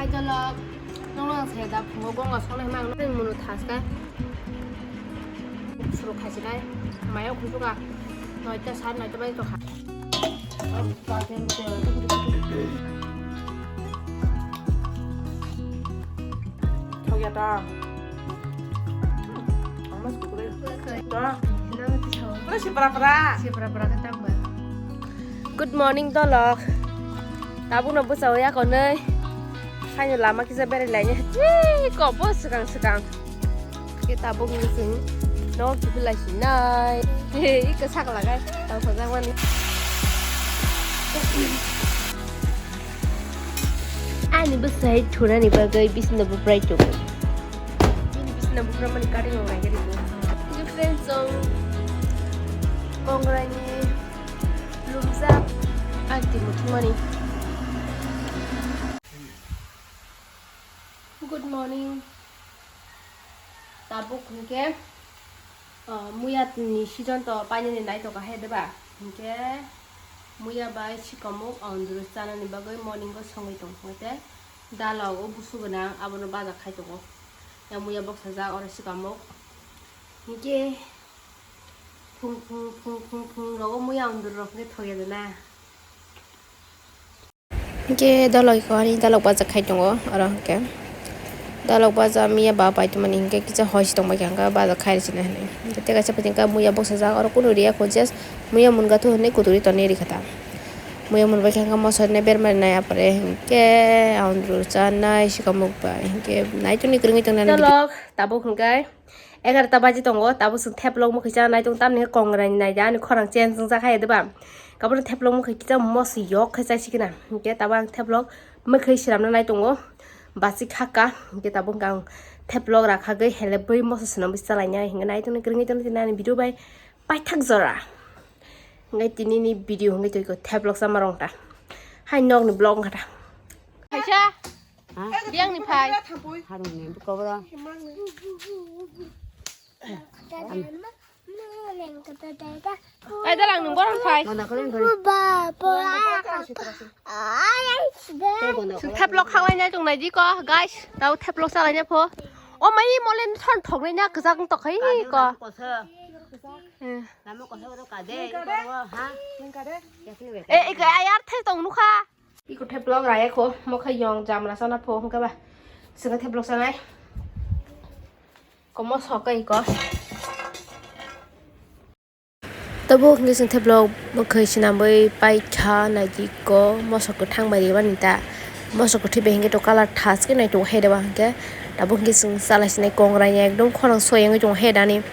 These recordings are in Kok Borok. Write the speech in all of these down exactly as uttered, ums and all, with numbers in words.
Idolok, nono ang saya da phungo gonga songnai mang nang munu thaska. Suru khasi nai, maya khusuka, noita sar noita bai tokha. Thokya ta. Ang mas kukulai. Ta. Nang ti sao. Wala si pra pra. Si pra pra ka tang ba. Good morning, dolok. Tabuk no bwsao ya konwi. Haino lama kisa berai laini. Ui, kobo swkang swkang. Ke tabuk ni sing no kiphilai sinai. He, iko sak lagai. Tang sajak mani. Ani bwsai thunani bagwi bisna buprai tongo. Bini bisna bupra mani cutting rok nai gari bo. Friends, song kongrani. Lumjak, ang twi muthungmani. Good morning. Tabuk hinkhe, ah, muya ni season to painani naithok kha he deba. Hinkhe muya bai sikomuk andru chanani bagwi morning o songwi tong kha tei dalok o busu gwnang abono baja khai tongo. Ya muya boksajak oro sikomuk. Hinkhe Phung phung phung phung phung rogo muya undur rok khe thoya de na. Hinkhe dalok iko ani dalok baja khai tongo oro hinkhe. Dalok baja miya ba pai tongmani hinkhe kisa hoi se tongbai kha hinkhe baja khai rwsina hinwi. Hinkhe tei kaisa phaikhe muya bwsajak oro kunu riya kho just muya munga thu hinwi kutui tonwi rikha ta. Muya munbai kha hinkhe moso hinwi bermani nai apore hinkhe aundru chanai sikomuk bai hinkhe naitukni kwrwngwi tongnani. Dalok tabuk hinkhe. Egarota baji tongo, tabuk chwng theplok mwkhwi cha nai tongo, tamni hwnkhe kongrai ni naidi ani khorang chen chwngjak hai de ba. Kaboni theplok mwkhwi kisa moso yok khe chai sikina. Hinkhe tabuk ang theplok mwkhwi swnamna nai tongo. Bachik hakha, hinkhe tabuk ang theplok rakhagwi helebwi moso swnamwi chalainai. Hinkhe nai tongni kwrwngwi tongni tini ani video bai paithak jora. Hinkhe tinini video hinkhe twi khe theplok chama rwng ta. Hai nokni vlog wngkha ta. Kaisa. Ha? Biyang ni phai. Harung ni bukobra. Ai, dalang nung boron phai. Mana kalen bari. Ba, ba. Ai, ai, sida. Tei bono. Sung theplok khaklai nai tong nai di ko, guys. Tao theplok chalai nai pho. O mai molen thon thok nai na kwchak wng tok khai ko. Kade, lama kosa. Eh. Lama kosa oro kade, iko ro, ha? Yakni beka. Eh, iko ayar thai tong nukha. Iko theplok raya kho, mokha yong jamra sana pho hwnkha ba. Swnga theplok sanai. Komo soka iko. Tabuk hwnkhe chwng theplok mwkhwi swnamwi paikha naidi ko mosok kwthang bai rwmani ta. Mosok kwthwi bai hwnkhe to colour thas khe nai tongo hai rwba hwnkhe. Tabuk hwnkhe chwng chalai sinai kongrai ni ekdom khorang soi wngwi tongo hai dani.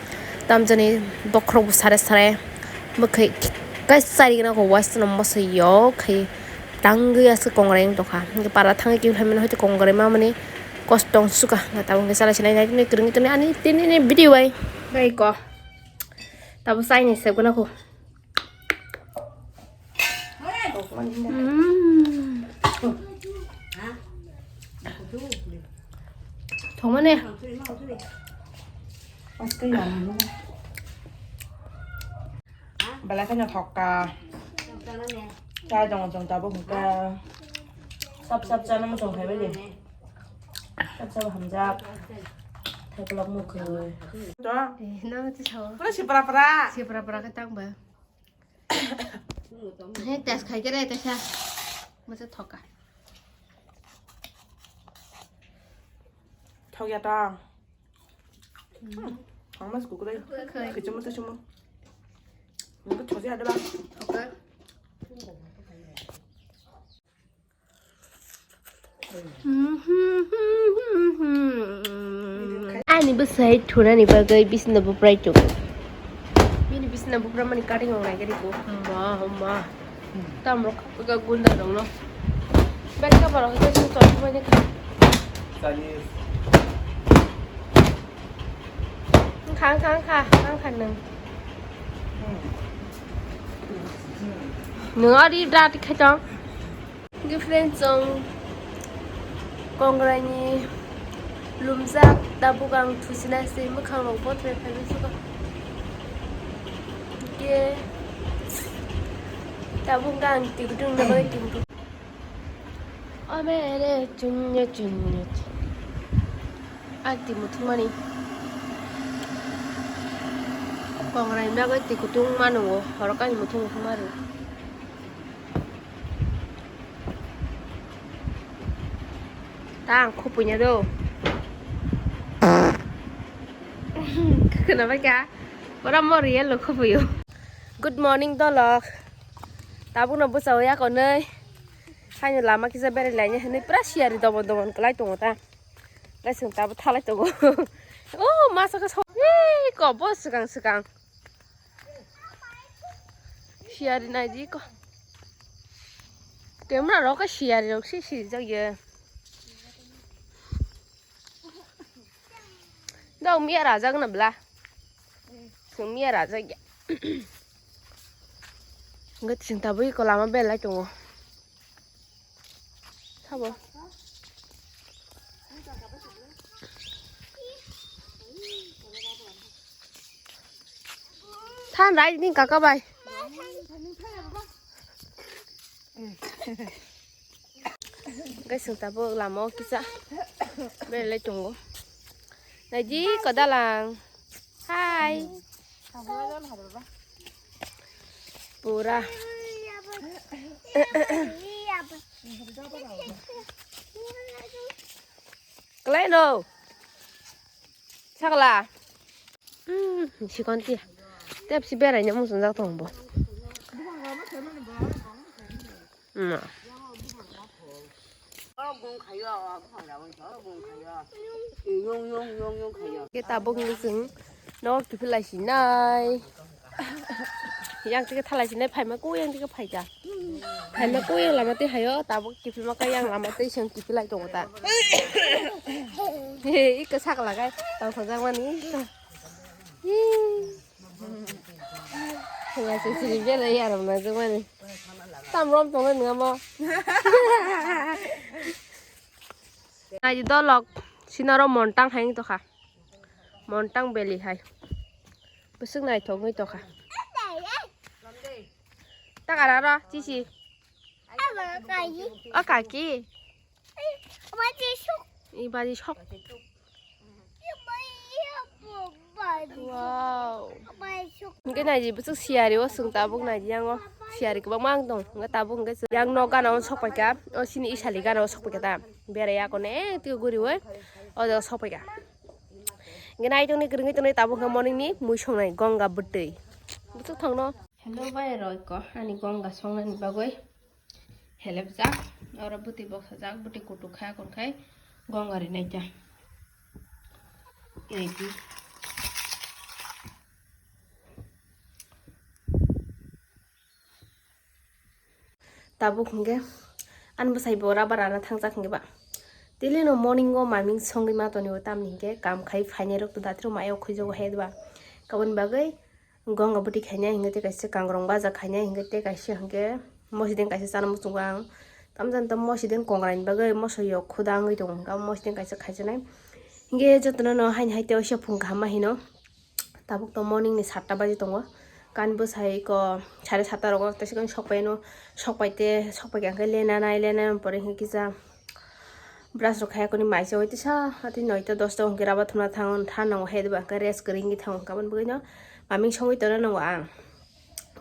Tamjani bokhorok bo sare sare mwkhwi kai chari gana ko waisano mosoi yok khai tangwi aswk kongrai wng tongkha. Hwnkhe para thangwi kiphilmani hoite kongrai mamani kosto wng sukha. Tabuk hwnkhe chalai sinai nai kwrwngwi tonwi ani tinini video bai. Bai ko. Tabuk chaini sep gana ko. Mm. Thongmani. Belai kheno thokka. Chai tongo chwng tabuk hwnkhe. Sap sap chana muchung phaibai de. Sap sap hamjak. Theplok mwkhwi. To. Eh, no, ti sao. Pura sipra pra. Sipra pra khe tang ba. He, test khai kere, test ya. Masa thoka. Thok ya ta. Hmm. Ang mas kukulai. Kukulai. Kichumu tu chumu. Nunggu thosi ada ba. Thoka. Ani bwsai thunani bagwi bisna buprai tongo. Bini bisna bupra mani cutting rok naigari ko. Ma, ma. Tamrok ga gunda rok no. Bek ka parok ke sung tor mai de ka. Kha, kha, kha, kha, kha nung. Nung ari da ti khai tong. Hwnkhe friends, chwng kongrai ni lumjak tabuk ang thuchina se mwkhang rok bothrai phaiwi suka. Hwnkhe tabuk ang twi gudung na bagwi twi gudung. Amere chunye chunye. Ang twi muthungmani. Kongrai bagwi twi kutung mano, horokani muthung muthung mano. Ta ang khupui na do. Khwna bai kha. Pura mo real lo khupuio. Good morning, dolok. Tabukno bwsao yakonwi. Haino lama kisa berai laina hinwi pura siyari domon domon kwlai tongo ta. Lai chwng tabuk thalai tongo. Oh, masa khe so-, ei, kobo swkang swkang. Siyari naidi ko. Camera rok khe siyari rok se sirijak ye. Dok miya rajak na bla. Chwng miya rajak ya. Hwnkhe chwng tabuk eko lama belai tongo. Sabo. Than rai ni kaka bai. Guys, chwng tabuk lama o kisa belai tongo. Naidi kodalang. Hai. Pura. Kalai no. Sakla. Hmm, sikon ti. Tep si berai nya musun jak tong bo. Hmm. Ke tabuk ni sing. No kiphilai sinai. Yang tike thalai sinai phaima ko yang tike phaita. Phaima ko yang lama te hayo tabuk kiphilma ka yang lama te sing kiphilai tongo ta. He, iko sakla kai tong sajak mani. He. Hwnga se sini bela ya ram na jumani. Tam rom tong na mo. Ai dolok sinaro montang hai to kha. Montang beli hai. Bwswk naithok wngwi tokha. Ta kara ro, chichi. O kaki. I baji sok. Wow. Hwnkhe naidi bwswk siyari o chwng tabuk naidi yango. Siyari kwbangma ang tong. Hwnkhe tabuk hwnkhe chwng yang nok gana o sok paikha. O sini isali gana o sok paikha ta. Berai ya kone twi guriwi. O jaga sok paikha. Hwnkhe nai tongni kwrwngwi tongnai tabuk khe morning ni mui songnai gonga bwtwi. Bwswk thangno. Hello bai roi ko ani gonga songnani bagwi helpjak. Oro bwtwi boksajak, bwtwi kutuk kha kon khai gonga rinai ta. Ready. Tabuk hwnkhe ani bwsai bo rubber ana thangjak hwnkhe ba. Daily no morning o maming songwi ma tonwi o tamni hwnkhe kam khai phainai rok to dathero mai o khuijago hai ba. Kaboni bagwi gonga bwtwi khainai hwnkhe tei kaisa kangrong baja khainai hwnkhe tei kaisa hwnkhe mosideng kaisa chana muchungo ang. Tamjani tamo mosideng kongra ni bagwi moso yok khuda wngwi tongo hwnkhe amo mosideng kaisa khaijaknai. Hwnkhe jotono no haini hai tei waisa phung kaham ma hino. Tabuk to morning ni satta baji tongo. Kan bwsai ko sare satta rogo teisa khe sokpai no, sokpai te, sokpai khe lenanai, lenanai pore hwnkhe kisa brush rok khai koni mai se oi tisa, ati noita dosta hwnkhe rubber thumna thango, tha nango hai ba hwnkhe rest kwrwi wngwi thango hwnkhe aboni bagwi no maming songwi tongna nango ang.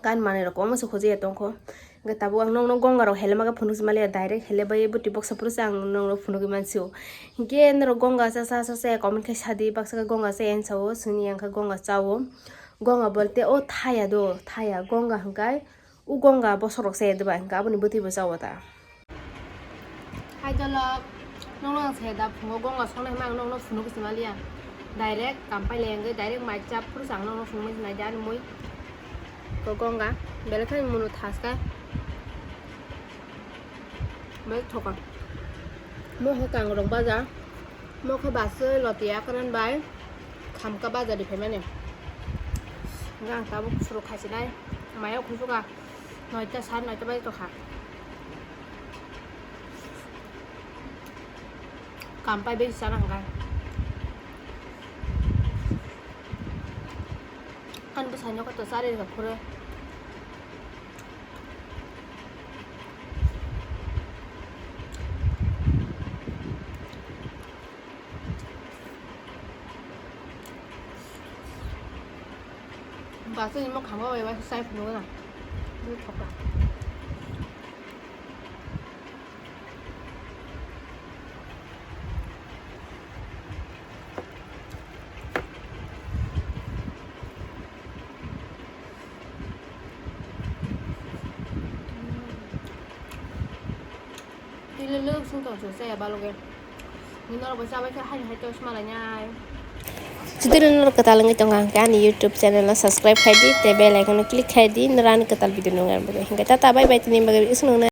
Kan manwi rok kwbangma se hujaia tongkho. Hwnkhe tabuk ang nokno gonga rok helema khe phunuk se maliya, direct helebai bwtwi boksa phuru se ang nokno phunugwi mansio. Hwnkhe norok gonga cha cha cha cha comment khe sadi, baksa khe gonga cha yang sao, chwngni yang khe gonga chao. Gonga bolte o thaya do, thaya gonga hwnkhe o gonga bosok rok se diba hwnkhe aboni bwtwi bo chao ta. Hai dolok, nokno ang se da phungo gonga songnai hwnba ang nokno phunuk se maliya. Direct kampai le hwnkhe direct mai chap phuru se ang nokno phunuk se nai da ani mui. Ko gonga, belai kheno munu thaska. Belai thoka. Mo khe kangrong baja. Mo khe basui lotiya kwran bai khamka baja di phaimani. Hwnkhe ang tabuk suru khaisinai. Maya khusukha. Noita, sare noita bai tokha. Kampai bai sana hwnkhe. Kan bwsai no koto chari rwkha phuru. Aswk ni mokhango bai bai sai phunukgo na. Bwthokha. Twi lwk lwk sung tong se chaya baloge. Norok bo chabai khe haini hai tei smalai nai. Jodi norok kwtal wngwi tongo hwnkhe ani YouTube channel o subscribe khai di tei bell icon o click khai di norok ani kwtal video nuknani bagwi. Hwnkhe tata bye bye tini bagwi isuk nuknai.